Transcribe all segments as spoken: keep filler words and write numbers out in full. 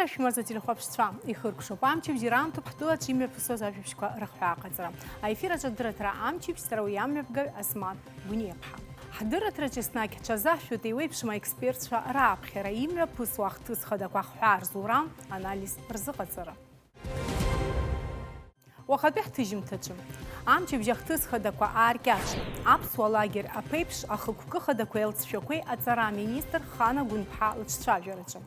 Шәмырза телехәаԥшцәа, ихыркәшоуп амчыбжь, ираамҭоуп ҳтәылаҿы имҩаԥысуаз ажәабжьқәа рыхҳәааҟаҵара. Аефир аҿы адырраҭара амчыбжь, сара уи амҩаԥгаҩ Асмаҭ Гәыниаԥҳа. Ҳдырраҭараҿ еснагь ҳҽазаҳшәоит еиуеиԥшым аекспертцәа рааԥхьара, имҩаԥысуа ахҭыс хадақәа ахҳәаа рзура, анализ рзыҟаҵара. Уахатәи ҳҭыжьымҭаҿы. Амчыбжь ахҭыс хадақәа ааркьаҿны, аԥсуа лагер аԥеиԥш ахықәкы хадақәеи алҵшәақәеи аҵара аминистр Хана Гәынԥҳа лыҿцәажәараҿы.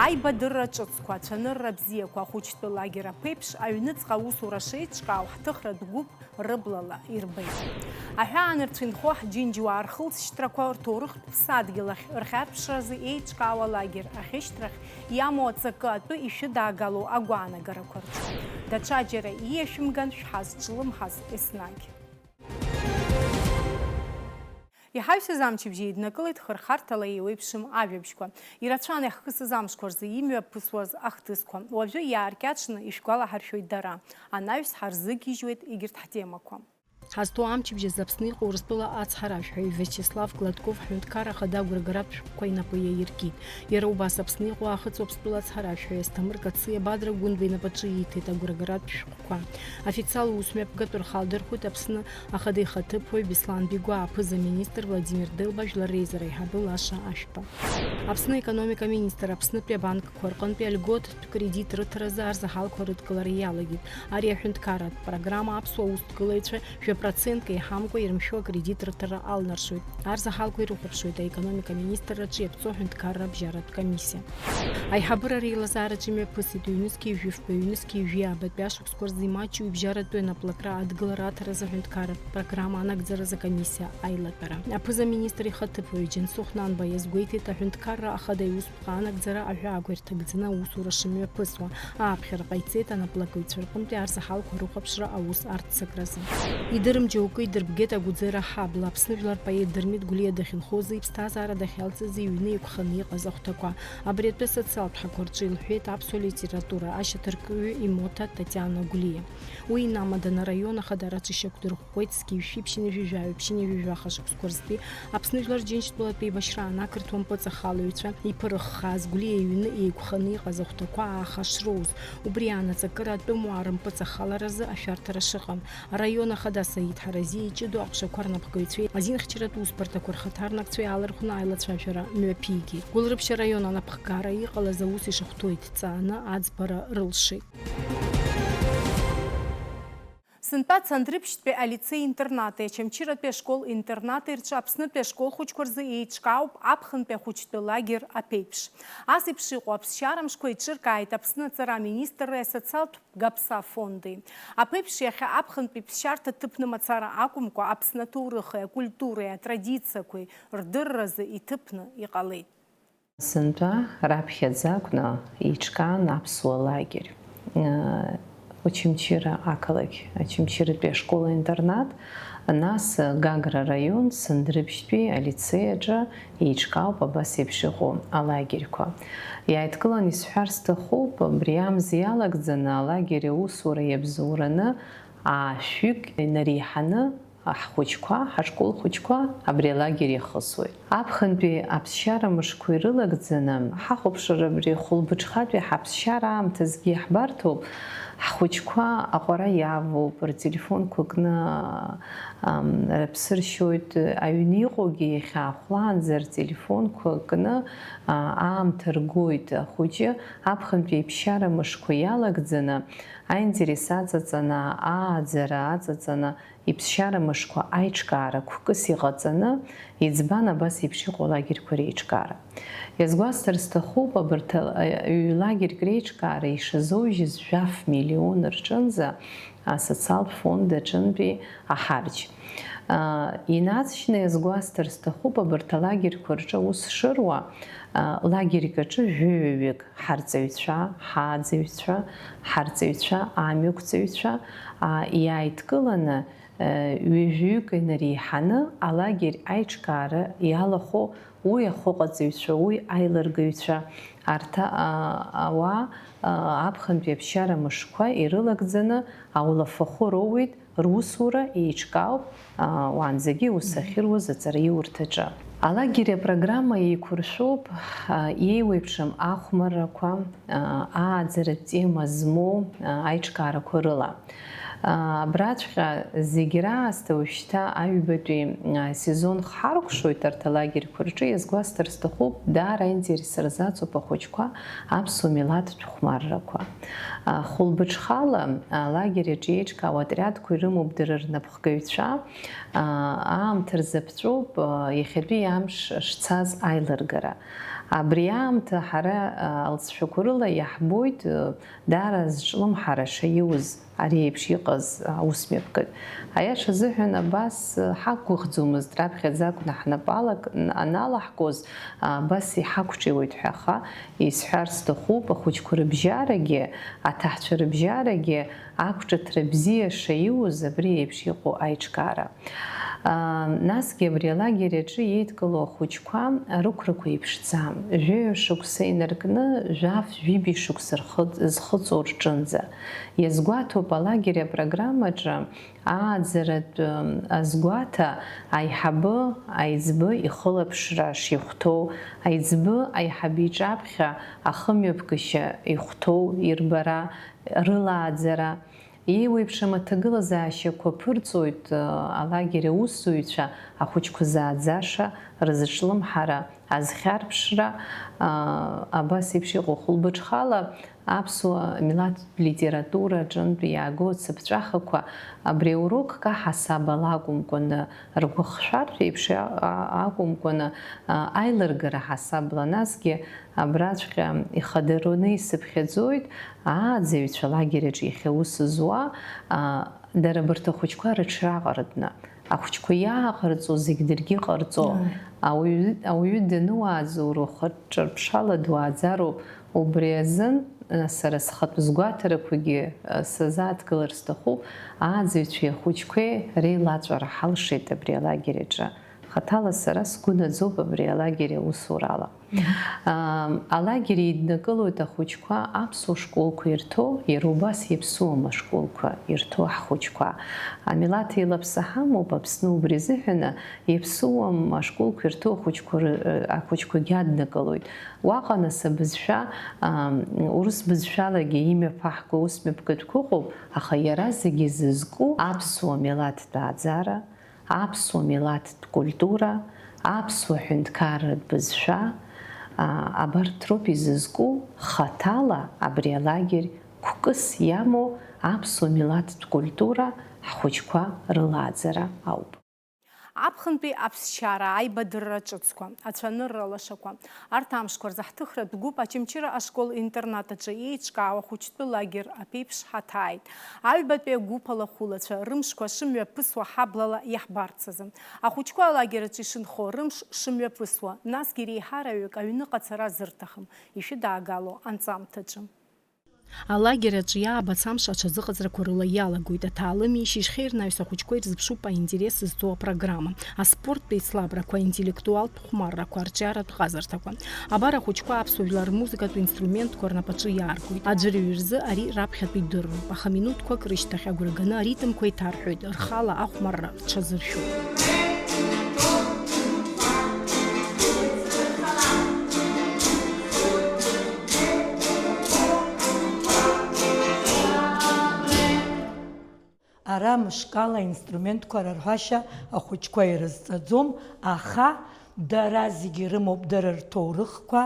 Аибадырра ҿыцқәа, ацәанырра бзиақәа, ахәыҷтәы лагер аԥеиԥш аҩныҵҟа аусура шеиҿкаау ҳҭыхратә гәыԥ рыблала ирбеит. Аҳәаанырцә инхо ҳџьынџьуаа рхылҵшьҭрақәа рҭоурыхтә ԥсадгьыл ахь рхьарԥшразы еиҿкаау алагер ахьышьҭрахь иамоу аҵакы атәы ишәыдаагало агәаанагарақәа рҿы. Даҽаџьара ииашәымган шәҳазҿлымҳаз еснагь. Иҳаҩсыз амчыбжь еиднакылеит хырхарҭала еиуеиԥшым ажәабжьқәа. Ирацәан иаҳхысыз амшқәа рзы имҩаԥысуаз ахҭысқәа. Уажәы иааркьаҿны ишәгәалаҳаршәоит дара. Анаҩс ҳарзыгьежьуеит егьырҭ ҳтемақәа. Ҳазҭоу амчыбжь азы Аԥсны иҟоу Урыстәыла ацҳаражәҳәаҩ Виачеслав Гладков ҳҳәынҭқарра ахада агәрагаратә шәҟәқәа инапы иаиркит. Иара убас Аԥсны иҟоу Аахыҵ Уаԥстәыла ацҳаражәҳәаҩ Асҭамыр Кациа Бадра Гәынба инапаҿы ииҭеит агәрагаратә шәҟәқәа. Официалу усмҩаԥгатә рхы аалдырхәеит Аԥсны Ахада ихаҭыԥуаҩ Беслан Бигәаа, аԥыза-министр Владимир Делба, жәлар реизара аиҳабы Лаша Ашәба. Аԥсны аекономика аминистр Аԥснытәи абанкқәа рҟынтәи альготатә кредит рыҭаразы арзаҳалқәа рыдкылара иалагеит. Ари аҳәынҭқарратә программа аԥсуа аусҭгылаҩцәа жәа процентк еиҳамкәа ирымшәо акредит рыҭара алнаршоит. Арзаҳалқәа ирыхәаԥшуеит аекономика аминистрраҿы иаԥҵоу аҳәынҭқарра абжьаратә комиссиа. Аиҳабыра реилазаараҿы имҩаԥысит ҩнызқьи жәафба, ҩнызқьи жәаба, ҩажәи аабатәи ашықәс Шықәсқәа рзы имаҷу ибжьаратәы анаплакра адгылара аҭаразы аҳәынҭқарратә программа анагӡаразы акомиссиа аилатәара. Аԥыза-министр ихаҭыԥуаҩ Џьансыхә Нанба иазгәеиҭеит, аҳәынҭқарра ахада иусԥҟа анагӡара аҳәаақәа ирҭагӡаны аусура шымҩаԥысуа. Ааԥхьара ҟаиҵеит анаплакыҩцәа рҟынтәи арзаҳалқәа рыхәаԥшра аус арццакразы. Идырым џьоукы идырбгеит Агәӡера ҳабла. Аԥсны жәлар поет Дырмит Гәлиа дахьынхози иԥсҭазаара дахьалҵызи иҩны еиқәханы иҟаз ахәҭақәа. Абри атәы асоциалтә ҳақәа рҿы илҳәеит аԥсуа литература ашьаҭаркҩы имоҭа Татиана Гәлиа. Уи инамаданы араион ахадара аҽышьақәдырӷәӷәеит зқьи жәшәи ԥшьынҩажәи жәаҩа, ԥшьынҩажәи жәаха шықәсқәа рзтәи Аԥсны жәлар Рџьынџьтәылатә еибашьра анақырҭуа мпыҵахалаҩцәа иԥырыххааз Гәлиа иҩны еиқәханы иҟаз ахәҭақәа ааха шроуз, убри аан аҵакыра атәымуаа рымпыҵахаларазы ашәарҭара шыҟам. Араион ахада Саид Ҳаразиа иҷыдоу аҟәшақәа рнапхгаҩцәеи азинхьчаратә усбарҭақәа рхаҭарнакцәеи аалархәны аилацәажәара мҩаԥигеит. Гәылрыԥшь араион анапхгара иҟалаз аус ишахәҭоу иҭҵааны аӡбара рылшеит. Сынтәа Цандрыԥшьтәи алицеи-интернати, Очамчыратәи ашкол-интернати рҿы Аԥснытәи ашкол хәыҷқәа рзы еиҿкаауп аԥхынтәи ахәыҷтәы лагер аԥеиԥш. Ас еиԥш иҟоу аԥсшьара мшқәа еиҿыркааит Аԥсны аҵара аминистрреи асоциалтә Гаԥса фонди. Аԥеиԥш иахьа аԥхынтәи ԥсшьарҭа ҭыԥны мацара акәымкәа, Аԥсны аҭоурыхи акультуреи атрадициақәеи рдырразы иҭыԥны иҟалеит. Сынтәа раԥхьаӡа акәны еиҿкаан аԥсуа лагер. Очамчыра ақалақь, Очамчыратәи ашкол-интернат, нас Гагра араион, Сындрыԥшьтәи алицеи аҿы еиҿкаауп абас еиԥш иҟоу алагерьқәа. Иааидкыланы исҳәар сҭахуп, абри амз иалагӡаны алагер аусура иабзоураны, аа-шәҩык инареиҳаны ҳхәыҷқәа, ҳашкол хәыҷқәа абри алагер иахысуеит. Аԥхынтәи аԥсшьара мышқәа ирылагӡаны, ҳахәаԥшыр абри хәылбыҽхатәи ҳаԥсшьара аамҭазгьы иаҳбарҭоуп, ҳхәыҷқәа аҟәара иавоуп, ртелефонқәа кны, ам, рыԥсы ршьоит, аҩны иҟоугьы иахьаахәлаанӡа ртелефонқәа кны, а, аамҭа ргоит. Ахәыҷы аԥхынтәи аԥсшьара мышқәа иалагӡаны, аинтерес аҵаҵаны, ааӡара аҵаҵаны, иԥсшьара мышқәа аиҿкаара қәкыс иҟаҵаны, иӡбан абас еиԥш иҟоу алагерьқәа реиҿкаара. Иазгәасҭар сҭахуп, абарҭ, а, ҩ-лагерьк реиҿкаара ишазоужьыз жәаф миллион рҿынӡа асоциалтә фонд аҿынтәи аҳарџь. А, инаҵшьны иазгәасҭар сҭахуп, абарҭ алагерьқәа рҿы аус шыруа, а, лагерьк аҿы жәаҩаҩык ҳарҵаҩцәа, ҳааӡаҩцәа, ҳарҵаҩцәа, амҩақәҵаҩцәа, а, иааидкыланы, ҩажәаҩык инареиҳаны алагерь аиҿкаара иалахәу уи ахәыҟаҵаҩцәа, уи аилыргаҩцәа, арҭ, а, ауаа, а, аԥхынтәи аԥсшьара мышқәа ирылагӡаны аулафахәы роуеит, русура еиҿкаауп, а, уаанӡагьы аус ахьыруаз аҵараиурҭаҿы. Алагери апрограмма еиқәыршәоуп, а, еиуеиԥшым ахәмаррақәа, а, ааӡаратә тема змоу, а, аиҿкаарақәа рыла. А, абраҵәҟьа зегь раасҭа уажәшьҭа аҩбатәи, а, сезон хҳаркәшоит арҭ алагерьқәа рҿы, иазгәасҭар сҭахуп, даара аинтерес рзаҵоуп ахәыҷқәа аԥсуа милаҭтә хәмаррақәа. А, хәылбыҽхала алагерь аҿы еиҿкаау атриадқәа ирымоуп дара рнапхгаҩцәа, аа, аамҭа рзаԥҵәоуп, аа, иахьатәи амш шцаз аилыргара. Абри аамҭа ҳара, аа, алҵшәақәа рыла иаҳбоит, аа, даара зҿлымҳара шаиуз ари еиԥш иҟаз, аа, усмҩаԥгатә. Аиаша азыҳәан абас, аа, ҳақәгәыӷӡомызт, раԥхьаӡа акәны ҳнапы алак-, н-, аналаҳкуаз, аа, абас иҳақәҿиуеит ҳәа, аха исҳәар сҭахуп, ахәыҷқәа рыбжьарагьы, аҭаҳцәа рыбжьарагьы, ақәҿыҭра бзиа шаиуз абри еиԥш иҟоу аиҿкаара. Аа, насгьы абри алагер аҿы еидкылоу ахәыҷқәа рықәрақәа еиԥшӡам, жәаҩа шықәса инаркны, жәаф-жәибжь шықәса рхы-, зхыҵуа рҿынӡа. Иазгәаҭоуп алагер апрограммаҿы ааӡаратә, м, азгәаҭа аиҳабы, аиҵбы ихылаԥшра шихәҭоу, аиҵбы аиҳабы иҿаԥхьа ахымҩаԥгашьа ихәҭоу ирбара, рылааӡара, еиуеиԥшым аҭагылазаашьақәа ԥырҵоит, алагер аусзуҩцәа ахәыҷқәа зааӡаша рзыҿлымҳара азхьарԥшра, абас еиԥш иҟоу хәылбыҽхала аԥсуа милаҭтә литература аҿынтә иаагоу ацыԥҵәахақәа абри аурок каҳасаб ала акәымкәаны, ргәыхшәартә еиԥш а-, а-, акәымкәаны, а, аилыргара ҳасабла, насгьы абраҵәҟьа ихадароны исыԥхьаӡоит ааӡаҩцәа лагер аҿы иахьа аус зуа, а, дара абарҭ ахәыҷқәа рыҽраҟаратәны. Ахәыҷқәа иааҟарҵо зегь даргьы ҟарҵо. Ааи. Ауаҩы, ауаҩы дануааӡо, ухаҿырԥшала дуааӡароуп. Убри азын, а, сара схатә сгәаҭарақәагьы, а, сазааҭгылар сҭахуп, ааӡаҩцәеи ахәыҷқәеи реилаҵәара ҳалшеит абри алагер аҿы. Хаҭала сара сгәы наӡоуп абри алагер аусурала. Мгм. Ам, алагер еиднакылоит ахәыҷқәа аԥсуа школқәа ирҭо, иара убас иаԥсуам ашколқәа ирҭо ҳхәыҷқәа. Амилаҭ еилаԥса ҳамоуп Аԥсны, убри азыҳәаны иаԥсуам ашколқәа ирҭо ахәыҷқәа ры-, ахәыҷқәагьы аднакылоит. Уаҟа нас абызшәа, ам, урыс бызшәалагьы имҩаԥаҳго усмҩаԥгатәқәа ыҟоуп, аха иара зегьы зызку аԥсуа милаҭтә ааӡара, аԥсуа милаҭтә культура, аԥсуа ҳәынҭқарратә бызшәа, а, абарҭ роуп изызку хаҭала абри алагер қәкыс иамоу аԥсуа милаҭтә культура ҳхәыҷқәа рылааӡара ауп. Аԥхынтәи аԥсшьара аибадырра ҿыцқәа, ацәанырра лашақәа, арҭ амшқәа рзы ҳҭыхратә гәыԥ Очамчыра ашкол-интернат аҿы еиҿкаау ахәыҷтәы лагер аԥеиԥш ҳаҭааит. Аҩбатәи агәыԥ алахәылацәа рымшқәа шымҩаԥысуа ҳаблала иаҳбарц азы. Ахәыҷқәа алагер аҿы ишынхо рымш шымҩаԥысуа, насгьы реиҳараҩык аҩныҟа ацара азырҭахым, ишәыдаагало анҵамҭаҿы. Алагер аҿы иаабац амш аҽазыҟаҵарақәа рыла иалагоит. Аҭаалыми, шьыжьхьеи рнаҩс ахәыҷқәа ирзыԥшуп аинтерес зҵоу апрограмма, аспорттә еицлабрақәа, аинтеллектуалтә хәмаррақәа, арҿиаратә ҟазарҭақәа. Абар ахәыҷқәа аԥсуа жәлар рмузыкатә инструментқәа рнапаҿы иааргоит. Аӡәырҩы рзы ари раԥхьатәи дырроуп, аха минуҭқәак рышьҭахь агәра ганы аритмқәа иҭарҳәоит, рхала ахәмарра рҽазыршәоит. Ара мышкала аинструментқәа рарҳәашьа ахәыҷқәа ирызҵаӡом, аха дара зегьы ирымоуп дара рҭоурыхқәа,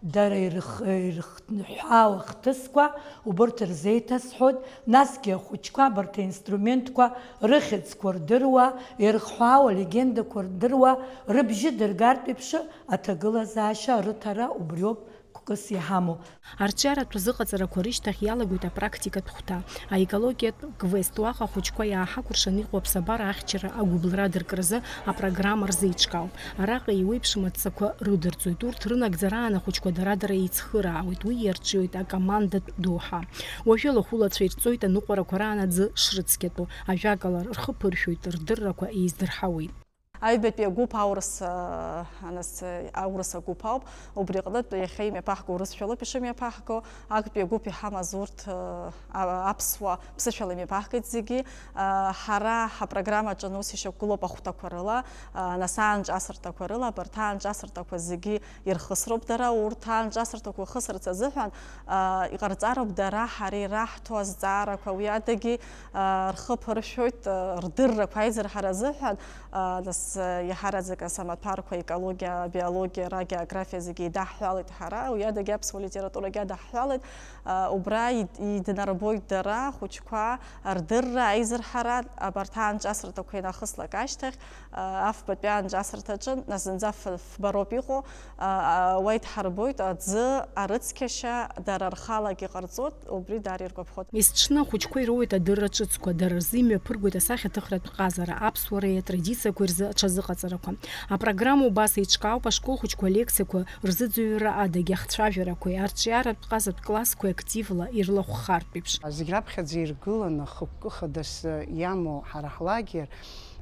дара ирых-, ирыхҳәаау ахҭысқәа, убырҭ рзеиҭасҳәоит, насгьы ахәыҷқәа абарҭ аинструментқәа рыхьӡқәа рдыруа, ирыхҳәаау алегендақәа рдыруа, рыбжьы дыргартә еиԥш, аҭагылазаашьа рыҭара убриоуп. Кәкыс иҳамоу. Арҿиаратә азыҟаҵарақәа рышьҭахь иалагоит апрактикатә хәҭа, аекологиатә квест. Уаҟа ахәыҷқәа иааҳакәыршан иҟоу аԥсабара ахьчара агәыбылра адыркразы апрограмма рзеиҿкаауп. Араҟа еиуеиԥшым адҵақәа рыдырҵоит. Урҭ рынагӡараан ахәыҷқәа дара-дара еицхыраауеит. Уи иарҿиоит акомандатә доуҳа. Уажәы алахәылацәа ирҵоит аныҟәарақәа раан аӡы шрыцқьатәу. Ажәакала, рхы ԥыршәоит, рдыррақәа еиздырҳауеит. Аҩбатәи агәыԥ аурыс, а, нас, а, аурыс агәыԥ ауп. Убри аҟнытә иахьа имҩаԥаҳго урысшәалоуп ишымҩаԥаҳго. Актәи агәыԥ иҳамаз урҭ, а, а, аԥсуа ԥсышәала имҩаԥаҳгеит зегьы. А, ҳара ҳапрограммаҿы ус ишьақәгылоуп ахәҭақәа рыла, а, нас аанҿасырҭақәа рыла, абарҭ аанҿасырҭақәа зегьы ирхысроуп дара, урҭ аанҿасырҭақәа хысырц азыҳәан, а, иҟарҵароуп дара ҳара ираҳҭо азҵаарақәа, уи адагьы, а, рхы ԥыршәоит, а, рдыррақәа аизырҳара азыҳәан, а, нас, а, иаҳараӡак асамаҭәарқәа, аекологиа, абиологиа, рагеографиа зегьы идаҳҳәалеит ҳара, уи адагьы аԥсуа литературагьы адаҳҳәалеит, а, убра ид-, иднарбоит дара, ахәыҷқәа, рдырра, аизырҳара, абарҭ аанҿасырҭақәа инахыслак ашьҭахь, а, афбатәи аанҿасырҭаҿы, нас зынӡа ф-, фбароуп иҟоу, а, а, уа идҳарбоит аӡы арыцқьашьа, дара рхалагьы ҟарҵоит, убри даара иргәаԥхоит. Есҽны ахәыҷқәа ироуеит адырра ҿыцқәа, дара рзы имҩаԥыргоит асахьаҭыхратә ҟазара, аԥсуареи атрадициақәеи рзы аҽазыҟаҵарақәа. Апрограмма убас еиҿкаауп ашкол хәыҷқәа алекциақәа рзыӡырҩра адагьы ахцәажәарақәеи арҿиаратә ҟазатә классқәеи активла ирлахәхартә еиԥш. Зегь раԥхьаӡа иргыланы хықәкы хадас иамоу ҳара ҳлагер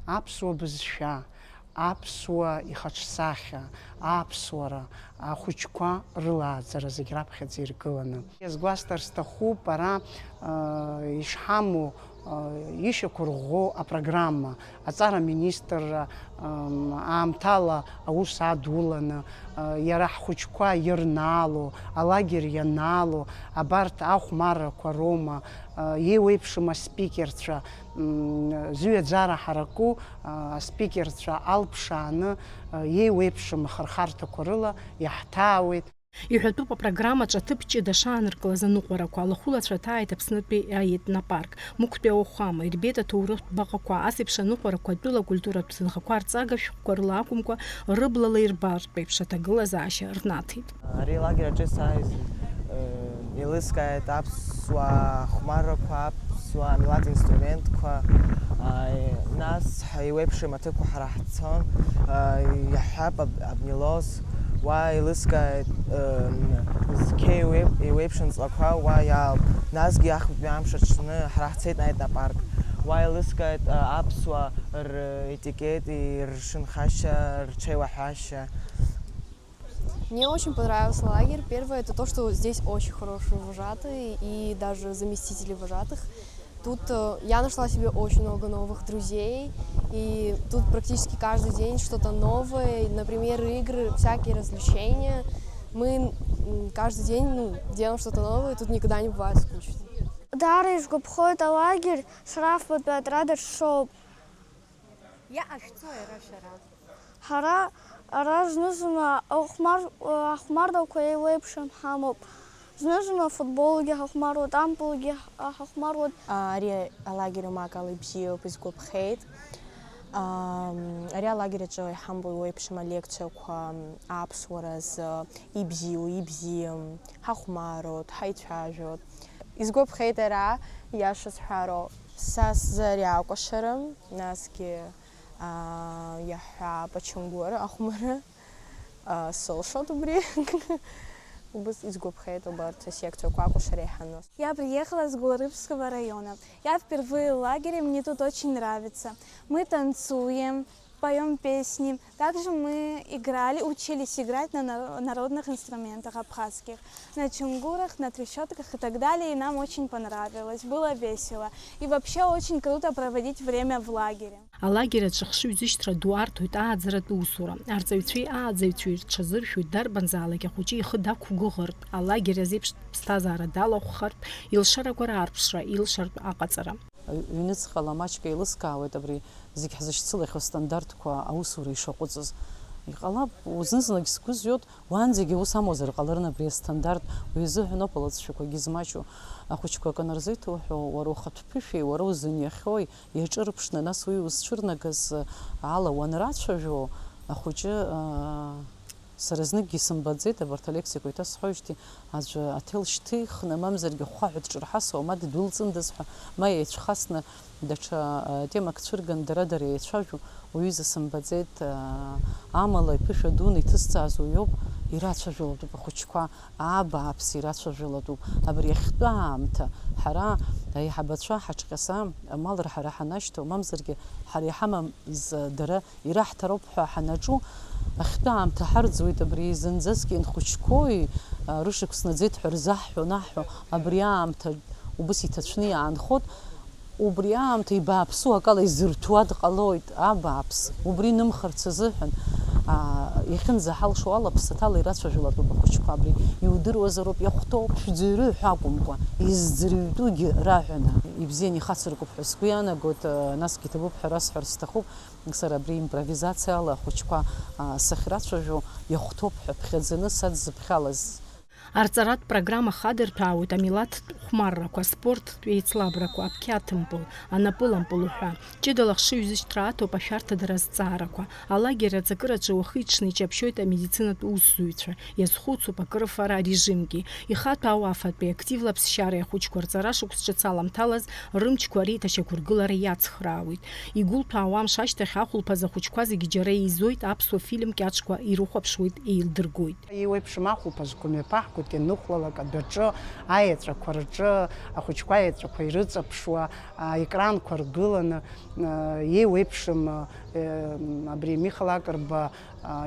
аԥсуа бызшәа, аԥсуа ихаҿсахьа, аԥсуара, ахәыҷқәа рылааӡара зегь раԥхьаӡа иргыланы. Иазгәасҭар сҭахуп, ара, а, ишҳамоу, а, ишьақәырӷәӷәоу апрограмма, аҵара министрра, ам, аамҭала аус адуланы, а, иара ҳхәыҷқәа ирнаало, алагер ианаало, абарҭ ахәмаррақәа роума, а, еиуеиԥшым аспикерцәа, м, зҩаӡара ҳараку, а, аспикерцәа алԥшааны, а, еиуеиԥшым ахырхарҭақәа рыла иаҳҭаауеит. Иҳәатәуп апрограммаҿы аҭыԥ ҷыда шааныркылаз аныҟәарақәа, алахәылацәа ҭааит Аԥснытәи аетнопарк, Мықәтәи ауахәама, ирбеит аҭоурыхтә баҟақәа, ас еиԥш аныҟәарақәа атәыла акультуратә ҭынхақәа арҵага шәҟәқәа рыла акәымкәа, рыблала ирбартә еиԥш аҭагылазаашьа рнаҭеит. Ари алагер аҿы сааиз, э, еилыскааит аԥсуа хәмаррақәа, аԥсуа амилаҭ инструментқәа, а, нас ҳаиуеиԥшым аҭыԥқәа ҳара ҳцон, а, иаҳҳәап, аб-, абнилос, уа еилыскааит, э, зқьи еиуеип-, еиуеиԥшым ҵлақәа уа иаауп, насгьы ахԥатәи амш аҽны ҳара ҳцеит аетнопарк, уа еилыскааит, а, аԥсуа р-, етикети ршанхашьа, рҽеилаҳәашьа. Мне очень понравился лагерь. Первое, это то, что здесь очень хорошие вожатые и даже заместители вожатых. Тут, э, я нашла себе очень много новых друзей, и тут практически каждый день что-то новое, например, игры, всякие развлечения. Мы, м, каждый день, ну, делаем что-то новое, тут никогда не бывает скучно. Даара исгәаԥхоит алагерь, сара афбатәи атрада сшоуп. Иаашәҵои ара шәара? Ҳара ара зны-зынла ахәмар-, ахәмаррақәа еиуеиԥшым ҳамоуп. Зны-зынла афутболгьы ҳахәмаруеит, ампылгьы ҳ-, ҳахәмаруеит. Ари алагер умак ала ибзиоуп, изгәаԥхеит. Ам, ари алагер аҿы иҳамбо еиуеиԥшым алекциақәа, аԥсуара азы ибзиоу, ибзиам, ҳахәмаруеит, ҳаицәажәоит. Изгәаԥхеит ара, иаша сҳәароу, са сзы ари акәашарам, насгьы, аа, иаҳҳәап, Ачамгәыр ахәмарра, аа, сылшоит убри. Убас изгәаԥхеит убарҭ асекциақәа акәашара иаҳаны. Я приехала с Гуларыбского района. Я впервые в лагере, мне тут очень нравится. Мы танцуем, поём песни. Также мы играли, учились играть на на-, народных инструментах абхазских, на чунгурах, на трещотках и так далее, и нам очень понравилось, было весело. И вообще очень круто проводить время в лагере. Алагер аҿы ахшыҩзышьҭра ду арҭоит ааӡаратә усура. Арҵаҩцәеи ааӡаҩцәеи рҽазыршәоит, дарбанзаалак ахәыҷы ихы дақәгәыӷыртә, алагер азеиԥш ԥсҭазаара далахәхартә, илшарақәа раарԥшра, илшартә аҟаҵара. Ҩныҵҟала маҷк еилыскаауеит абри зегь ҳзышьцылахьоу астандартқәа аусура ишаҟәыҵыз. Иҟалап, зны-зынлагь сгәы зҩуеит, уаанӡагьы ус амуазар ҟаларын абри астандарт, уи азыҳәаноуп алыҵшәақәагьы змаҷу. Ахәыҷқәа акы анырзеиҭоуҳәо, уара ухатә ԥышәеи уара узыниахьоуи иаҿырԥшны, нас уи узцәырнагаз ала уанрацәажәо, ахәыҷы, аа, Сара зныкгьы исымбаӡеит абарҭ алекциақәа еиҭасҳәоижьҭеи, аӡәы аҭел шьҭихны, мамзаргьы ахәхәаҳәа дҿырҳасуа, ма ддәылҵындаз ҳәа, ма еицәхасны даҽа, а, темак цәырган, дара-дара еицәажәо, уҩыза сымбаӡеит, а, амала иԥышәа дуны иҭызҵааз уиоуп, Ирацәажәалатәуп ахәыҷқәа, абааԥс, ирацәажәалатәуп. Абри ахьтәы аамҭа ҳара аиҳабацәа ҳаҿҟьаса амал рҳара ҳанашьҭоу, мамзаргьы ҳара иҳамам из дара ираҳҭароуп ҳәа ҳанаҿу, ахьтәы аамҭа ҳарӡуеит, абри зынӡаскгьы нхәыҷқәои, а, рышықәс наӡеит ҳәа рзаҳҳәо анаҳҳәо, абри аамҭа убыс иҭацәны иаанхоит, убри аамҭа ибааԥсу акала изырҭуа дҟалоит, абааԥс, убри нымхарц азыҳәан, а, иахьынӡаҳалшо ала ԥсаҭала ирацәажәалатәуп ахәыҷқәа, абри иудыруазароуп, иахәҭоуп, шәӡырҩы ҳәа акәымкәа, изӡырҩтәугьы раҳәаны. Ибзиан ихацыркуп ҳәа сгәы иаанагоит, а, насгьы иҭабуп ҳәа расҳәар сҭахуп. Сара абри импровизациала ахәыҷқәа, а, сахьрацәажәо иахәҭоуп ҳәа ԥхьаӡаны садзыԥхьалаз. Арҵаратә программа хадырҭәаауеит амилаҭтә хәмаррақәа, аспорттә еицлабрақәа, аԥқьаҭымпыл, анапылампыл уҳәа. Ҷыдала ахшыҩзышьҭра аҭоуп ашәарҭадара азҵаарақәа. Алагер аҵакыраҿы уахи-ҽни иҷаԥшьоит амедицинатә усзуҩцәа, иазхәыцуп акрыфара арежимгьы. Ихаҭәаау афатәи активла аԥсшьареи ахәыҷқәа рҵара шықәс ҿыц аламҭалаз рымчқәа реиҭашьақәыргылара иацхраауеит. Игәылҭәаау амш ашьҭахь ахәылԥаз ахәыҷқәа зегьы џьара еизоит, аԥсуа фильм кьаҿқәа ирыхәаԥшуеит, еилдыргоит. Еиуеихшым ахәылԥазқәа мҩаԥаҳгоит ианныхәлалак адәаҿы, аеҵәақәа рҿы, ахәыҷқәа аеҵәақәа ирыҵаԥшуа, аекранқәа ргыланы, еиуеиԥшым, абри Миха Лакрба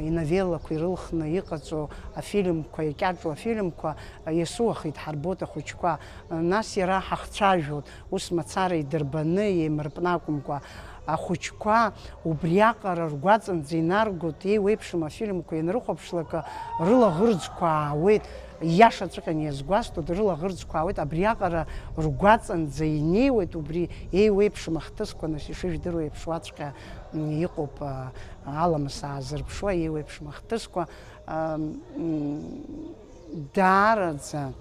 иновеллақәа ирылхны иҟаҵоу афильмқәа, икьаҿу афильмқәа иасуахеит ҳарбоит ахәыҷқәа. Нас иара ҳахцәажәоит, ус мацара идырбаны, еимырпны акәымкәа, ахәыҷқәа убриаҟара ргәаҵанӡа инаргоит, еиуеиԥшым афильмқәа ианрыхәаԥшлак, рылаӷырӡқәа аауеит, ииашаҵәҟьаны иазгәасҭоит, рылаӷырӡқәа аауеит, абриаҟара ргәаҵанӡа инеиуеит, убри еиуеиԥшым ахҭысқәа, нас ишыжәдыруа еиԥш уаҵәҟьа, м, иҟоуп, а, аламыс аазырԥшуа еиуеиԥшым ахҭысқәа, а, м, Даараӡа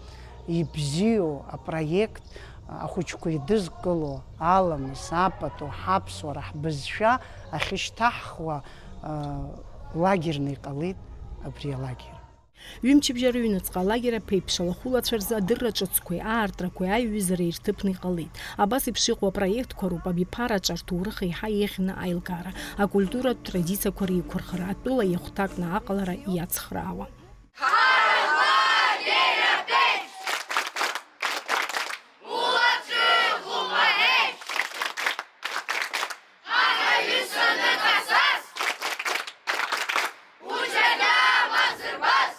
ибзиоу апроект, ахәыҷқәа идызкыло аламыс, апату, ҳаԥсуара, ҳбызшәа ахьышьҭаҳхуа, лагерны иҟалеит абри алагер. Ҩымчыбжьа рыҩнуҵҟа алагер аԥеиԥш алахәылацәа рзы адырра ҿыцқәеи, аартрақәеи, аиҩызареи рҭыԥны иҟалеит. Абас еиԥш иҟоу апроектқәа роуп абиԥараҿы рҭоурых еиҳа еиӷьны аилкаара, акультуратә традициақәа реиқәырхара, атәыла иахәҭакны аҟалара иацхраауа. Ҳара ҳлагерь аԥеиԥш, улаҿырхуп аҳәеиԥш, ҳара ҩызцәа ныҟасҵаз, уџьабаа базырбаз.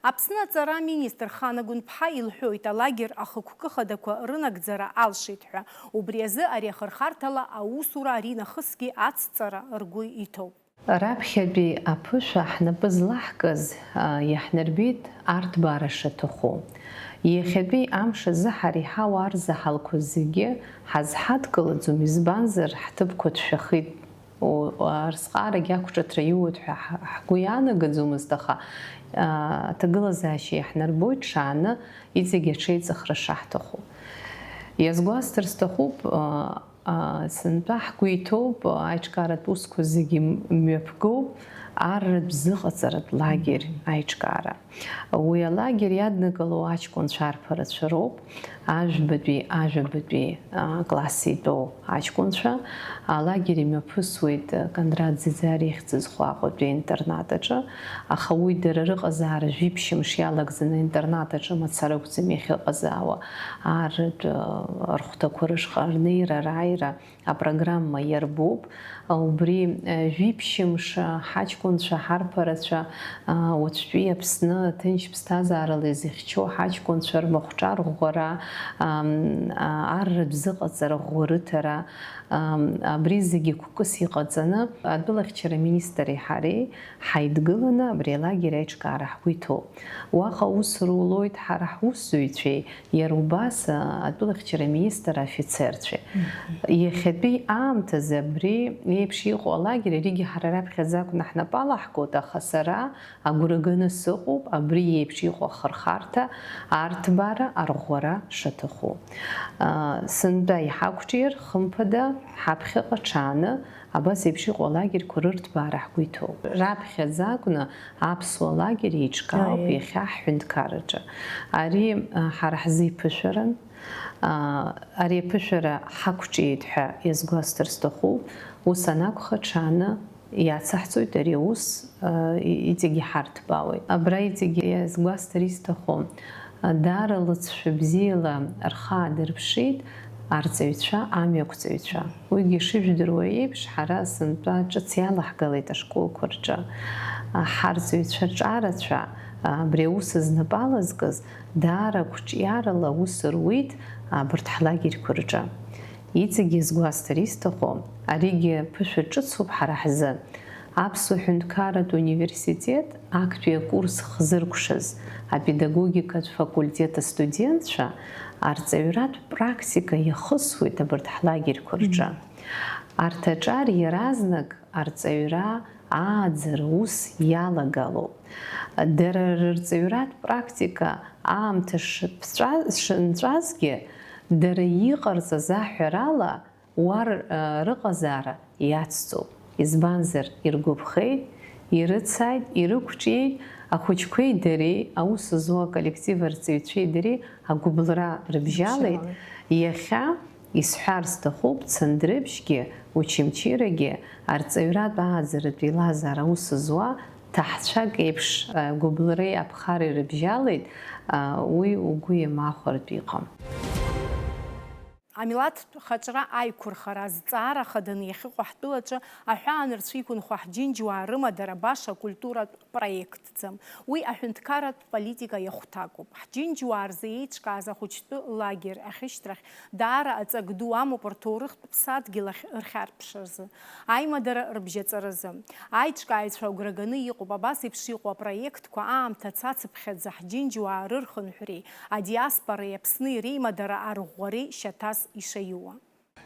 Аԥсны аҵара аминистр Хана Гәынԥҳа илҳәоит, алагер ахықәкы хадақәа рынагӡара алшеит ҳәа. Убри азы ари ахырхарҭала аусура аринахысгьы ацҵара ргәы иҭоуп. Раԥхьатәи аԥышәа ҳнапы злаҳкыз, а, иаҳнарбеит арҭбаара шаҭаху. Иахьатәи амш азы ҳара иҳауа арзаҳалқәа зегьы ҳазҳадкылаӡом, избанзар, ҳҭыԥқәа ҭшәахит. О, арсҟаарагь ақәҿыҭра иуеит ҳәа ҳ-, ҳгәы иаанагаӡомызт, аха, а, аҭагылазаашьа иаҳнарбоит ҽааны иҵегь аҽеиҵыхра шаҳҭаху. Иазгәасҭар сҭахуп, а, А, сынтәа ҳгәы иҭоуп, аиҿкааратә усқәа зегьы м-, мҩаԥгоуп, арратә зыҟаҵаратә лагер аиҿкаара. Уи алагер иаднакыло аҷкәынцәа арԥарацәа роуп, ажәбатәи, ажәабатәи, а, класс итәоу аҷкәынцәа. Алагер имҩаԥысуеит Кондрат Ӡиӡариа ихьӡ зху Аҟәатәи аинтернат аҿы. Аха уи дара рыҟазаара жәиԥшьымш иалагӡаны аинтернат аҿы мацара акәӡам иахьыҟазаауа, ар-, ртә, рхәҭақәа рышҟа рнеира, рааира апрограмма иарбоуп. Убри, э, жәиԥшьымш ҳаҷкәынцәа ҳарԥарацәа, а, уаҵәтәи Аԥсны аҭынч ԥсҭазаарала изыхьчо ҳаҷкәынцәа рмахәҿа рӷәӷәара, ам, а, арратә зыҟаҵара ӷәӷәа рыҭара, ам, абри зегьы қәкыс иҟаҵаны, атәылахьчара министри ҳареи ҳаидгыланы абри алагер аиҿкаара ҳгәы иҭоуп. Уаҟа аус рулоит ҳара ҳусзуҩцәеи, иара убас, а, атәылахьчара аминистр афицерцәеи. Мгм. Иахьатәи аамҭазы абри еиԥш иҟоу алагер, аригьы ҳара раԥхьаӡа акәны ҳнапы алаҳгоит, аха сара агәра ганы сыҟоуп абри еиԥш иҟоу ахырхарҭа, арҭбаара, арӷәӷәара шаҭаху. А, сынтәа иҳақәҿиар, хымԥада, ҳаԥхьаҟа ҽааны, абас еиԥш иҟоу алагерьқәа рырҭбаара ҳгәы иҭоуп. Раԥхьаӡа акәны аԥсуа лагер еиҿкаауп Аиеи. Иахьа ҳҳәынҭқарраҿы. Ари, а, ҳара ҳзы иԥышәаран. А, ари аԥышәара ҳақәҿиеит ҳәа иазгәасҭар сҭахуп. Ус анакәха, ҽааны Иацаҳҵоит ари аус, а, и-, иҵегь иҳарҭбаауеит. Абра иҵегь иазгәасҭар исҭаху, а, даара лыҵшәа бзиала рхы аадырԥшит арҵаҩцәа, амҩақәҵаҩцәа. Уигьы ишыжәдыруа еиԥш, ҳара сынтәа ҿыц иалаҳгалеит ашколқәа рҿы. А, ҳарҵаҩцәа ҿарацәа, а, абри аус знапы алазкыз, даара қәҿиарала аус руит абарҭ ҳлагерьқәа рҿы. Иҵегьы сгәасҭар исҭаху, аригьы ԥышәа ҿыцуп ҳара ҳзы. Аԥсуа ҳәынҭқарратә университет актәи акурс хзыркәшаз апедагогикатә факультет астудентцәа арҵаҩратә практика иахысуеит абарҭ ҳлагерьқәа рҿы. Арҭ аҿар иаразнак арҵаҩра ааӡара ус иалагалоуп. Дара рырҵаҩратә практика аамҭа шыԥҵәа-, шынҵәазгьы, дара иҟарҵаз аҳәарала, уа р-, рыҟазаара иацҵоуп. Избанзар, иргәаԥхеит, ирыцааит, ирықәҿиеит, ахәыҷқәеи дареи, аус зуа аколлектив арҵаҩцәеи дареи агәыбылра рыбжьалеит. Рыбжьалеит. Иахьа исҳәар сҭахуп, Цандрыԥшьгьы, Очамчырагьы арҵаҩратә ааӡаратә еилазаара аус зуа ҭаҳцәак еиԥш, агәыбылреи аԥхареи рыбжьалеит, уи угәы иамахәартә иҟам. Амилаҭтә хаҿра аиқәырхара азҵаара хаданы иахьыҟоу ҳтәылаҿы аҳәаа анырцәиқәынхо ҳџьынџьуаа рымадара баша акультуратә проектӡам. Уи аҳәынҭқарратә политика иахәҭакуп. Ҳџьынџьуаа рзы еиҿкааз ахәыҷтәы лагер ахьышьҭрахь даара аҵак ду амоуп рҭоурыхтә ԥсадгьыл ахь рхьарԥшразы, аимадара рыбжьаҵаразы. Аиҿкааҩцәа агәра ганы иҟоуп абас еиԥш иҟоу апроектқәа аамҭа цацыԥхьаӡа ҳџьынџьуаа рырхынҳәреи адиаспореи Аԥсни реимадара арӷәӷәареи шьаҭас ишаиуа.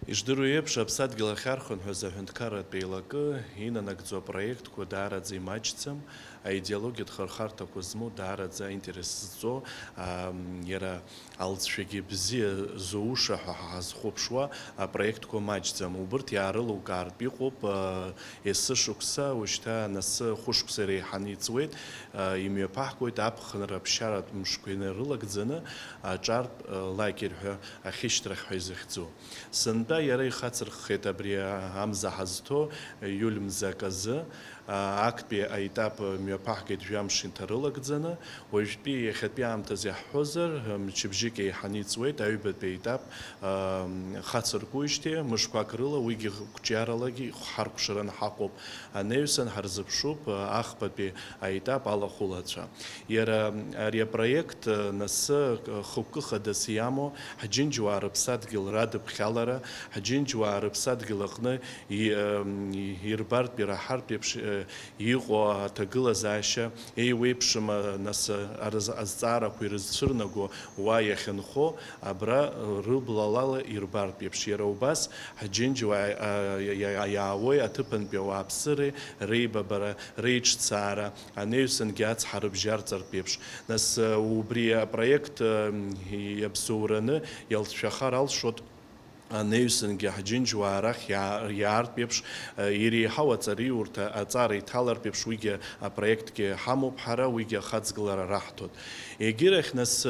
Иждыруа еиԥш, аԥсадгьыл ахьархынҳәыз аҳәынҭқарратә еилакы инанагӡо апроектқәа даараӡа имаҷӡам, аидеологиатә хырхарҭақәа змоу, даараӡа аинтерес зҵоу, ам, иара алҵшәагьы бзиа зоуша ҳәа ҳазхәаԥшуа апроектқәа маҷӡам. Убырҭ иаарылукаартә иҟоуп, а, есышықәса, уажәшьҭа анасы хәышықәса иреиҳаны иҵуеит, а, имҩаԥаҳгоит аԥхынра аԥсшьаратә мшқәа инарылагӡаны аҿартә, а, лагерь ҳәа ахьышьҭрахь ҳәа изыхьӡу. Сынтәа иара ихацырххеит абри амза ҳазҭо иуль мза аказы, а, актәи аетап мҩаԥаҳгеит жәамш инҭарылагӡаны, уажәтәи иахьатәи аамҭазы иаҳҳәозар, мчыбжьык еиҳаны иҵуеит аҩбатәи аетап, а, хацыркуижьҭеи мышқәак рыла, уигьы қәҿиаралагьы ҳаркәшараны ҳаҟоуп. Анаҩсан ҳарзыԥшуп, а, ахԥатәи аетап алахәылацәа. Иара ари апроект, нас, хықәкы хадас иамоу, ҳџьынџьуаа рыԥсадгьыл радыԥхьалара, ҳџьынџьуаа рыԥсадгьыл аҟны и-, ирбартә, ираҳартә еиԥш, иҟоу аҭагылазаашьа, еиуеиԥшым, нас, арз-, азҵаарақәа ирызцәырнаго уа иахьынхо, абра рыблалала ирбартә еиԥш, иара убас ҳџьынџьуаа, а, иа-, иа-, иаауеи аҭыԥантәи ауааԥсыреи реибабара, реиҿцаара, анаҩсангьы ацҳа рыбжьарҵартә еиԥш. Нас, убри апроект, иабзоураны иалҵшәахар алшоит, анаҩсангьы ҳџьынџьуаа арахь иаа-, иаартә еиԥш, иреиҳау аҵараиурҭа аҵара иҭалартә еиԥш, уигьы апроектгьы ҳамоуп ҳара, уигьы ахаҵгылара раҳҭоит. Егьирахь, нас,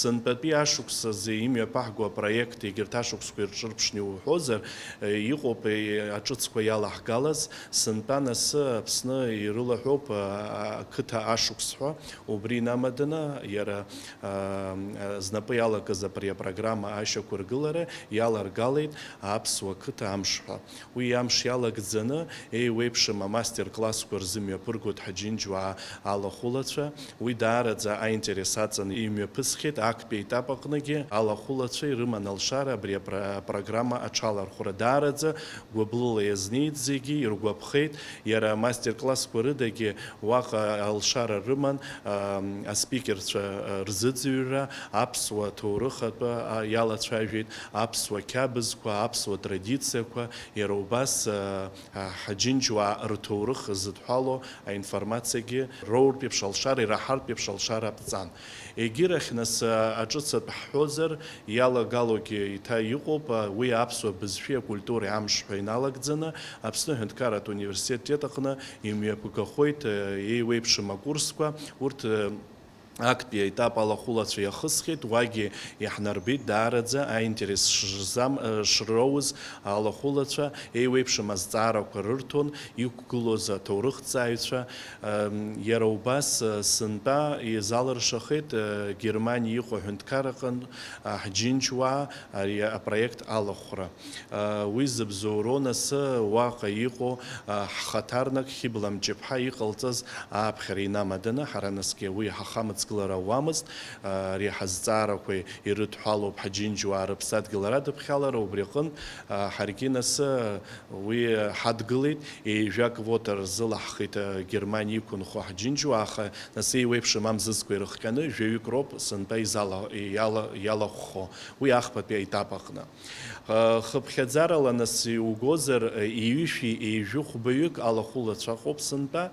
сынтәатәи ашықәс азы имҩаԥаҳго апроект, егьырҭ ашықәсқәа ирҿырԥшны иуҳәозар, иҟоуп, аҿыцқәа иалаҳгалаз, сынтәа, нас, Аԥсны ирылаҳәоуп, а, а, ақыҭа ашықәс ҳәа, убри инамаданы иара, а, а, знапы иалакыз абри апрограмма ашьақәыргылара иаларгалеит аԥсуа қыҭа амш ҳәа. Уи амш иалагӡаны, еиуеиԥшым амастер-классқәа рзы мҩаԥыргоит ҳџьынџьуаа алахәылацәа. Уи даараӡа аинтерес аҵаны имҩаԥысхьеит, актәи аетап аҟныгьы алахәылацәа ирыман алшара абри апро-, апрограмма аҽалархәра. Даараӡа гәыблыла иазнеит зегьы, иргәаԥхеит, иара амастер-классқәа рыдагьы уаҟа алшара рыман, ам, аспикерцәа, а, рзыӡырҩра, аԥсуа ҭоурых атәы, а, иалацәажәеит, аԥсуа қьабзқәа, аԥсуа традициақәа, иара убас, а, а, ҳаџьынџьуаа рҭоурых зыдҳәало аинформациагьы роуртә еиԥш алшара, ираҳартә еиԥш алшара аԥҵан. Егьирахь, нас, а, аҿыцатә ҳҳәозар, иалагалогьы еиҭа иҟоуп, а, уи аԥсуа бызшәеи акультуреи амш ҳәа иналагӡаны Аԥсны аҳәынҭқарратә университет аҟны имҩаԥгахоит, а, еиуеиԥшым акурсқәа, урҭ, а, актәи аетап алахәылацәа иахысхьеит, уагьы иаҳнарбеит даараӡа аинтерес шрзам-, шроуз алахәылацәа еиуеиԥшым азҵаарақәа рырҭон, иқәгылоз аҭоурыхҭҵааҩцәа, ам, иара убас, а, сынтәа изалыршахеит, а, Германиа иҟоу аҳәынҭқарраҟынтә, а, ҳџьынџьуаа ари апроект алахәра. Уи зыбзоуроу нас уаҟа иҟоу ҳхаҭарнак Хьыбла Мҷыԥҳа иҟалҵаз ааԥхьара инамаданы, ҳара насгьы уи ҳахамыцгылара ауамызт, ари ҳазҵаарақәа ирыдҳәалоуп ҳџьынџьуаа рыԥсадгьыл арадыԥхьалара, убри аҟынтә ҳаргьы нас уи ҳадгылеит, ҩажәак вота рзылаҳхит Германиа иқәынхо ҳџьынџьуаа, аха нас еиуеиԥшым амзызқәа ирыхҟьаны жәаҩык роуп сынтәа изала-, иала-, иалахәхо уи ахԥатәи аетап аҟны. Хыԥхьаӡарала нас иугозар, ҩышәи ҩажәи хәбаҩык алахәылацәа ыҟоуп сынтәа,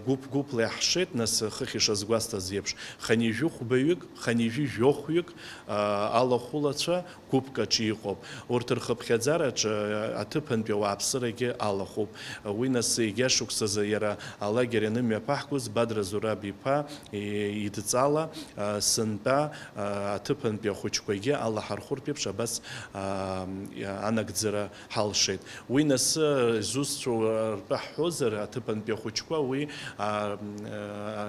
гәыԥ-гәыԥла иаҳшеит, нас хыхь ишазгәасҭаз еиԥш, хынҩажәи хәбаҩык, хынҩажәи жәохәҩык алахәылацәа гәыԥк аҿы иҟоуп. Урҭ рхыԥхьаӡараҿы аҭыԥантәи ауааԥсырагьы алахәуп. Уи нас егьа шықәсазы иара алагер ианымҩаԥаҳгоз Бадра Зураб иԥа идҵала, сынтәа аҭыԥантәи ахәыҷқәагьы алаҳархәыртә еиԥш абас, аа, анагӡара ҳалшеит. Уи нас, зусҭцәоу ртәы ҳҳәозар, аҭыԥантәи ахәыҷқәа уи, аа,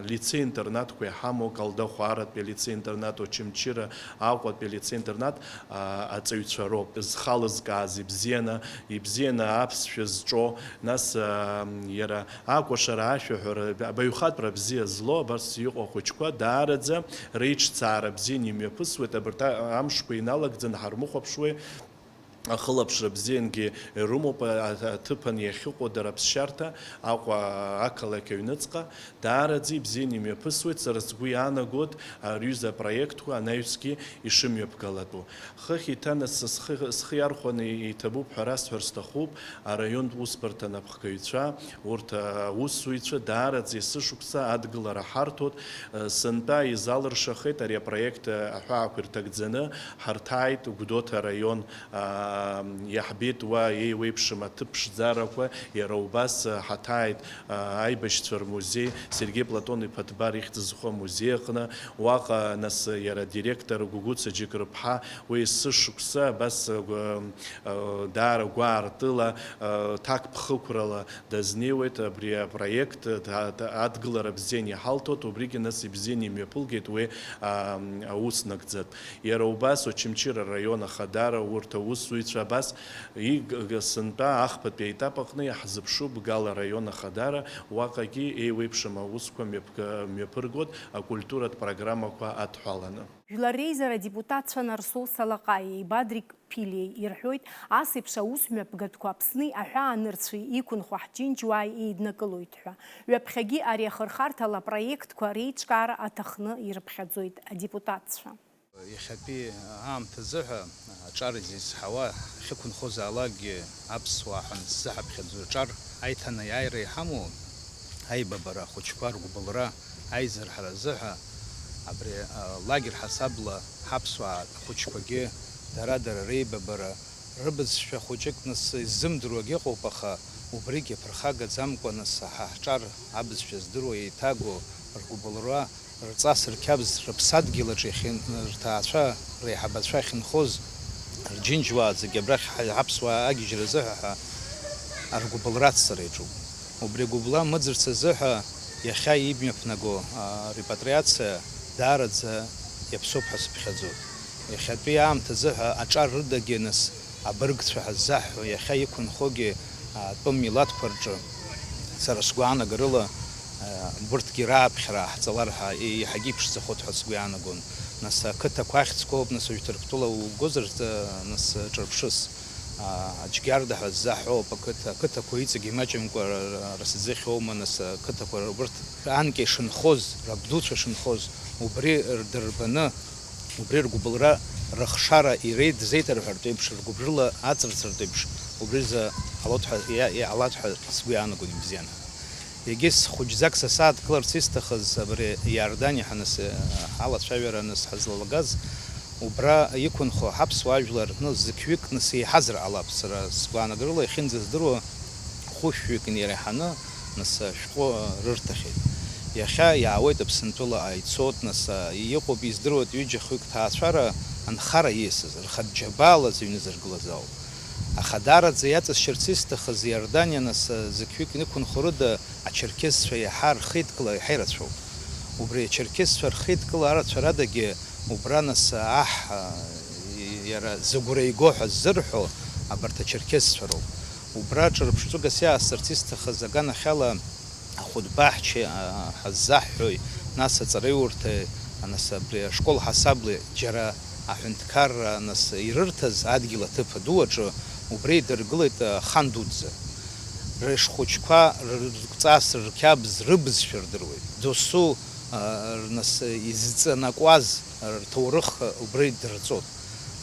лицеи-интернатқәа иҳамоу, Калдахәааратәи алицеи-интернат, Очамчыра, Аҟәатәи алицеи-интернат, аа, аҵаҩцәа роуп. Зхалызкааз ибзианы, ибзианы аԥсшәа зҿо, нас, аа, иара акәашара, ашәаҳәара, абаҩхатәра бзиа злоу абарҭ иҟоу ахәыҷқәа даараӡа реиҿцаара бзианы имҩаԥысуеит. Абарҭ а-, амшқәа иналагӡаны ҳармыхәаԥшуеи, ахылаԥшра бзиангьы ирымоуп, а-, а-, аҭыԥан иахьыҟоу дара аԥсшьарҭа, Аҟәа ақалақь аҩныҵҟа, даараӡа ибзианы имҩаԥысуеит. Сара сгәы иаанагоит, а, рҩыза апроектқәа анаҩсгьы ишымҩаԥгалатәу. Хыхь иҭанасыз схы, схы иархәаны иҭабуп ҳәа расҳәар сҭахуп, араионтә усбарҭа анапхгаҩцәа, урҭ аусзуҩцәа даараӡа есышықәса адгылара ҳарҭоит. Сынтәа изалыршахеит ари апроект аҳәаақәа ирҭагӡаны, ҳарҭааит Гәдоуҭа араион, иаҳбеит уа еиуеиԥшым аҭыԥ ԥшӡарақәа, иара убас ҳаҭааит аибашьцәа рмузеи, Сергеи Платон-иԥа Ҭбар ихьӡ зху амузеи аҟны, уаҟа нас иара адиректор Гәыгәыца Џьыкрыԥҳа, уи есышықәса абас, даара гәаартыла, ҭакԥхықәрала дазнеиуеит абри апроект, ҭа-, ҭа-, адгылара бзианы иҳалҭоит, убригьы нас ибзианы имҩаԥылгеит уи, аа, аус нагӡатә. Иара убас Очамчыра араион Ахадара урҭ аусзуҩцәа абас иг-, г-, сынтәа ахԥатәи аетап аҟны иаҳзыԥшуп Гала араион Ахадара, уаҟагьы еиуеиԥшым аусқәа мҩаԥга-, мҩаԥыргоит акультуратә программақәа адҳәаланы. Жәлар реизара адепутатцәа Нарсоу Салаҟаиеи Бадрик Ԥилиеи ирҳәоит, ас еиԥш аус мҩаԥгатәқәа Аԥсни аҳәаанырцәи иқәынхо ҳџьынџьуааи еиднакылоит ҳәа. Ҩаԥхьагьы ари ахырхарҭала апроектқәа реиҿкаара аҭахны ирыԥхьаӡоит адепутатцәа. Иахьатәи аамҭазыҳәа аҿар зизҳауа ҳахьықәынхозаалакгьы аԥсуаа ҳәа анысзаҳаԥхьаӡо аҿар аиҭанеиааира иҳамоу аибабара ахәыҷқәа ргәыбылра аизырҳара азыҳәа абри алагер ҳасабла ҳаԥсуаа ахәыҷқәагьы дара-дара реибабара, рыбызшәа хәыҷык нас иззымдыруагь ыҟоуп, аха убригь аԥырхагаӡамкәа нас ҳа ҳҿар абызшәа здыруа еиҭаго ргәыбылра, рҵас, рқьабз, рыԥсадгьыл аҿы иахьын-, рҭаацәа, реиҳабацәа ахьынхоз, рџьынџьуаа зегьы абрахь ҳа-, ҳаԥсуаа агьежьра азыҳәа ҳәа ргәыбылра ацҵара иаҿуп. Убри агәыбылра мыӡырц азыҳәа иахьа имҩаԥнаго, а, репатриациа даараӡа иаԥсоуп ҳәа сыԥхьаӡоит. Иахьатәи аамҭазыҳәа аҿар рыдагьы нас абыргцәа ҳаззаҳҳәо, иахьа иқәынхогьы, а, атәым милаҭқәа рҿы, сара сгәаанагарыла, а, урҭгьы рааԥхьара ҳҵалар ҳәа, е-, еиҳагьы иԥшӡахоит ҳәа сгәы иаанагон. Нас ақыҭақәа ахьӡқәа ауп, нас уажә Ҭырқәтәыла угозар, а, нас ҿырԥшыс. А, Аџьгьарда ҳәа ззаҳҳәо ауп ақыҭа, ақыҭақәа иҵегь имаҷымкәа ра-, ра-, рзыхьоума, нас ақыҭақәа ра-, урҭ анкьа ишынхоз, рабдуцәа шынхоз, убри рдырбаны, убри ргәыбылра, рыхшара иреидзеиҭарҳәартә еиԥш, ргәыбжәыла аҵырцыртә еиԥш, убри рзы ҟалоит ҳәа, иа-, иҟалап ҳәа сгәы иаанагоит ибзианы. Егьыс хәыҷӡак са сааҭгыларц исҭахыз абри Иорданиа ҳаныс-, ҳалацәажәара аныс ҳазлалгаз, убра иқәынхо ҳаԥсуа ажәлар, ну, зықьҩык нас еиҳазар ҟалап, сара сгәаанагарыла иахьынӡаздыруа хәышәҩык инареиҳаны нас ашәҟәы рырҭахьеит. Иахьа иаауеит Аԥсынтәылаҟа, ицоит, нас, а, иҟоуп, издыруеит ҩыџьа-хҩык ҭаацәара анхара ииасыз, рхатә џьабаала зыҩны зыргылаз ауп. Аха даараӡа иаҵасшьарц исҭахыз Иорданиа, нас, а, зықьҩык инықәынхо рыда ачерқьесцәа иаҳа рхеидкыла иаҳа ирацәоуп. Убри ачерқьесцәа рхеидкыла арацәарадагьы убра, нас, аҳ, а, иара зыгәра иго ҳәа ззырҳәо абарҭ ачерқьесцәа роуп. Убра ҿырԥштәыгас иаасырц исҭахыз аганахьала, ахәыдбаҳча, а, ҳаззаҳҳәои, нас аҵараиурҭеи, а, нас абри ашкол ҳасабла џьара аҳәынҭқарра, нас ирырҭаз адгьыл аҭыԥ аду аҿы убра идыргылеит, а, ахан дуӡӡа. Рышхәыҷқәа рыргәҵас, рқьабз, рыбызшәа рдыруеит. Досу, а, р-, нас изҵанакуаз рҭоурых убра идырҵоит.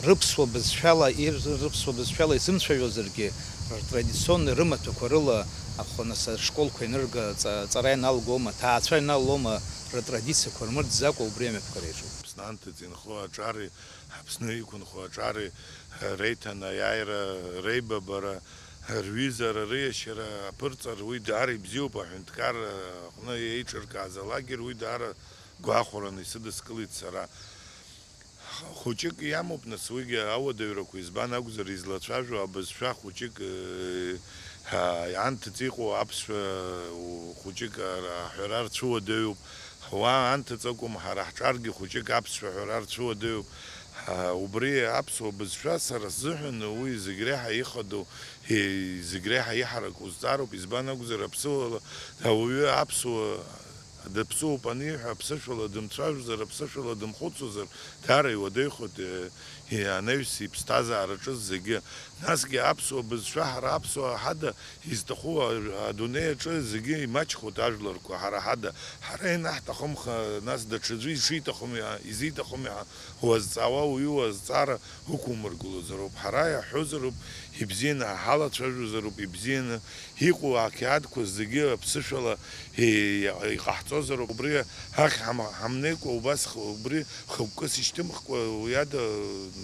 Рыԥсуа бызшәала ир-, рыԥсуа бызшәала изымцәажәозаргьы, ртрадиционный рымаҭәақәа рыла ахәы, нас, ашколқәа ианырга, ҵа-, ҵара ианалгома, ҭаацәа ианалома, ртрадициақәа рмырӡӡакәа убри амҩаԥгара иаҿуп. Аԥсны анҭыҵ инхо аҿари, Аԥсны иқәынхо аҿари, реиҭанеиааира, реибабара, рҩызара, рыиашьара аԥырҵар, уи даара ибзиоуп, аҳәынҭқарра аҟны еиҿыркааз алагер, уи даара гәахәараны исыдыскылеит сара. Хәыҷык иамоуп, нас, уигьы ауадаҩрақәа, избан акәзар, излацәажәо абызшәа хәыҷык, э, ҳа-, анҭыҵ иҟоу аԥсшәа, у-, хәыҷык ара-, аҳәара рцәыуадаҩуп. Уа анҭыҵ акәым, ҳара ҳҿаргьы хәыҷык аԥсшәа аҳәара рцәыуадаҩуп. Ҳа-, убри аԥсуа бызшәа сара сзыҳәан уи зегь реиҳа ихадоу, е-, зегь реиҳа иҳараку зҵаароуп, избан акәзар, аԥсуала ауаҩы аԥсуа Дыԥсуоуп аниҳәа, аԥсышәала дымцәажәозар, аԥсышәала дымхәыцуазар, даара иуадаҩхоит, э, анаҩс иԥсҭазаараҿы зегьы. Насгьы аԥсуа бызшәа ҳара аԥсуаа ҳада изҭаху а-, адунеи аҿы зегьы имаҷхоит ажәларқәа ҳара ҳада. Ҳара ианаҳҭахымха, нас даҽаӡәы ишиҭахым иа-, изиҭахым иа-, уазҵаауа уаҩы уазҵаара уқәумыргылозароуп. Ҳара иаҳҳәозароуп, ибзианы ҳалацәажәозароуп, ибзианы Иҟоу ақьаадқәа зегьы аԥсышәала, е, иҟаҳҵозароуп. Убри ахь ҳам-, ҳамнеикәа, убас х-, убри хықәкыс ишьҭымхкәа, уи ада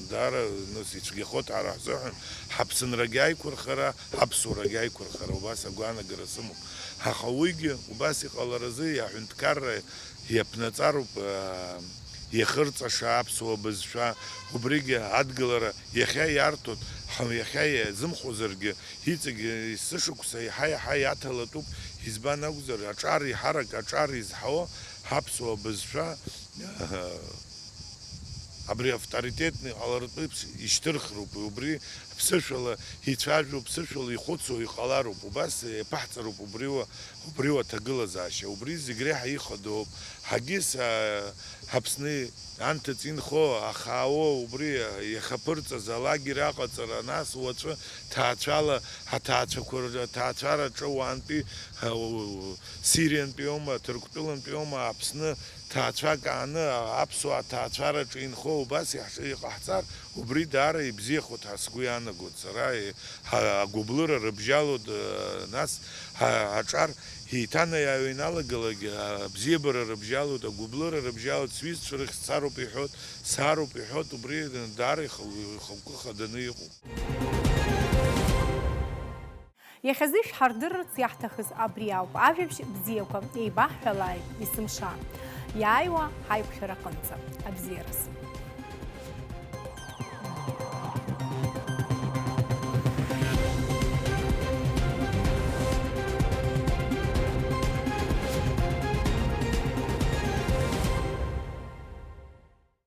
даара, нас, ицәгьахоит ҳара ҳзыҳәан, ҳаԥсынрагьы аиқәырхара, ҳаԥсуарагьы аиқәырхара, убас агәаанагара сымоуп. Аха уигьы убас иҟаларазы иаҳәынҭқарра иаԥнаҵароуп, аа, иахырҵаша аԥсуа бызшәа, убригьы адгылара иахьа иарҭоит, ҳа-, иахьа иазымхозаргьы, Иҵегь есышықәса еиҳа-еиҳа иаҭалатәуп, избан акәзар, аҿар еиҳарак аҿар изҳауа ҳаԥсуа бызшәа, абри авторитетны иҟалартә еиԥш ишьҭырхроуп, убри ԥсышәала ицәажәо, ԥсышәала ихәыцуа иҟалароуп, убас иаԥаҳҵароуп убриуа, убриуа аҭагылазаашьа, убри зегь реиҳа ихадоуп. Ҳагьыс, а, Аԥсны Анҭыҵ инхо, ахаауо, убри иахаԥырҵаз алагер аҟаҵара, нас уаҵәы ҭаацәала, аҭаацәақәа р-, аҭаацәараҿы уаантәи, а, у-, Сириантәиоума, Ҭырқәтәылантәиоума, Аԥсны ҭаацәак ааны, аԥсуаа ҭаацәараҿы инхо, убас иаҳ-, иҟаҳҵар, убри даара ибзиахоит ҳәа сгәы иаанагоит сара, е-, ҳа-, агәыблыра рыбжьалоит, э, нас, ҳа-, аҿар Еиҭанаиааиуа иналагалак, абзиабара рыбжьалоит, агәыблыра рыбжьалоит, сҩызцәа рахь сцароуп иҳәоит, саароуп иҳәоит, убри даара ихы-, ихықәкы хаданы иҟоуп. Иахьазы ишәҳардырырц иаҳҭахыз абри ауп, ажәабжь бзиақәа еибаҳҳәалааит есымша иааиуа ҳаиқәшәараҟынӡа. Абзиараз!